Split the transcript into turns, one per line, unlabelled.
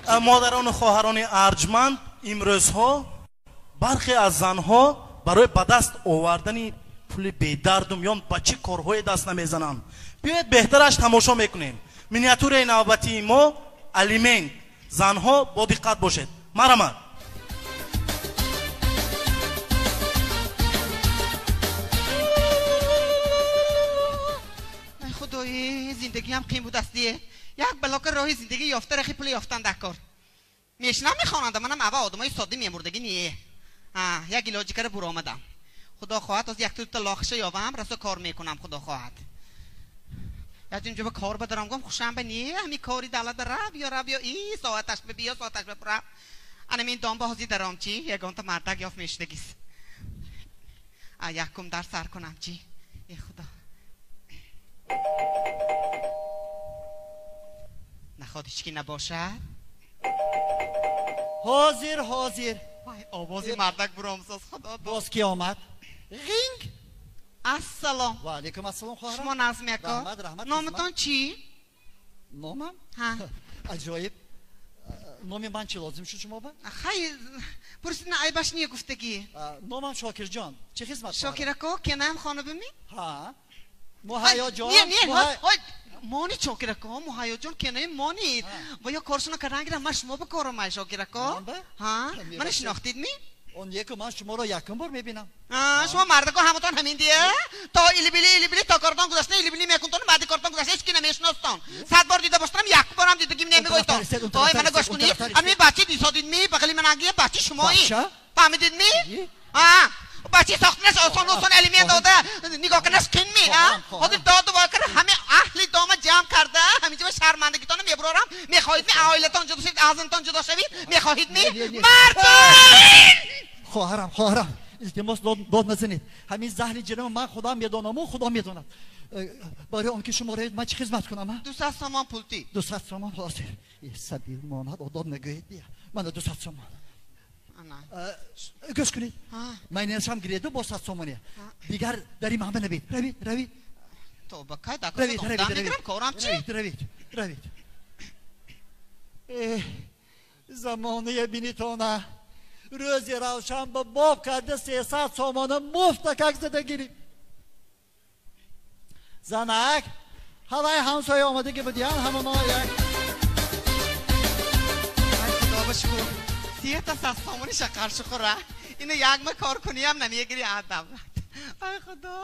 Модарону хоҳарони арҷманд, имрӯзҳо бархе аз занҳо барои ба даст овардани пули бедарду миён ба чӣ корҳое даст намезананд. Биёед беҳтараш тамошо мекунем. Миниатюраи навбатии мо алимент. Занҳо бо диққат бошед. Марҳамат.
Ай худои, зиндагиам қин будастие. Як балока роҳи зиндагӣ ёфта рахи пули ёфтан дар кор. Мешинам мехонанда, манам ава одамои соддӣ мемурдагӣ не. Як илоҷи кара буромадам. Худо хоҳад, оз як дута лохиша ёвам, расо кор мекунам, худо хоҳад. Як ҷо ба кор бадарам, гум хушам ба не, ҳами кори давлат ба раб ё раб ё и соаташ ба биё, соаташ ба раб. Ана мин дом ба ҳозир даром чи, ягонта мардак ёфт мешудагис. А якум дар сар кунам чи. Э худо. Наход ҳички набошад?
Ҳозир, ҳозир.
Вай, овози мардак буромсоз, худо.
Боз ки омад? Ғинг.
Ассалом.
Ва алайкум ассалом, хоҳарам.
Шумо Назми ака?
Раҳмат, раҳмат.
Номатон чӣ?
Номам?
Ҳа.
Аҷоиб. Номи ман чӣ лозим шуд шумо ба?
Хай, пурсид на айбаш не гуфтагӣ.
Номам Шокирҷон. Чӣ хизмат?
Шокир ака, кенаам хона бими?
Ҳа. Муҳайёҷон.
Не, не, ой, мони Шокир ака, Муҳайёҷон кенаи монид. Ва ё коршуно кардан гирам, ман шумо ба корам, ай Шокир ака. Ҳа? Мана шинохтид ми?
Он яку ман шуморо якум бор мебинам.
Шумо мардако ҳаматон ҳамин дия? То илибили илибили то кортон гузашта илибили мекунтон, баъди кортон гузашта ҳеч ки намешиностон. 100 бор дида бошам, як борам дидагим намегӯйтон. Ой, мана гӯш кунед. Ами бачи дисодид ми, бағали ман ангия бачи шумои. Фаҳмидид ми? А, бачи сохтанаш осон осон алимент дода, нигоҳ карданаш қин ми, а? Ҳозир доду вой карда ҳами аҳли дома ҷамъ карда, ҳаминҷо шармандагитонро мебурорам. Мехоҳед ми оилатон ҷудо шавед, азмтон ҷудо шавед? Мехоҳед ми? Мардум!
Хоҳарам, хоҳарам, илтимос дод назанед. Ҳамин заҳри ҷинам ман худам медонаму худо медонад. Барои он ки шумо раед ман чӣ хизмат кунам?
200 сомон пулти.
200 сомон ҳозир. Сабил монад, одоб нагӯед. Мана 200 сомон. Гӯш кунед. Ман инашам гиреду бо 100 сомоне. Дигар дар ин маҳма набед. Равед, равед.
Тоба кай дар мегирам, корам чӣ?
Равед, равед, равед. Замонаe бинитона. Рӯзи равшан ба боб карда 300 сомона муфтакак зада гирифт. Занак, ҳавай ҳамсоя омадаги будиян, ҳамоно як.
Ай худо ба шукр. 300 сомони шақар шукра. Ина як ма кор куниям намегири аз давлат. Ай худо.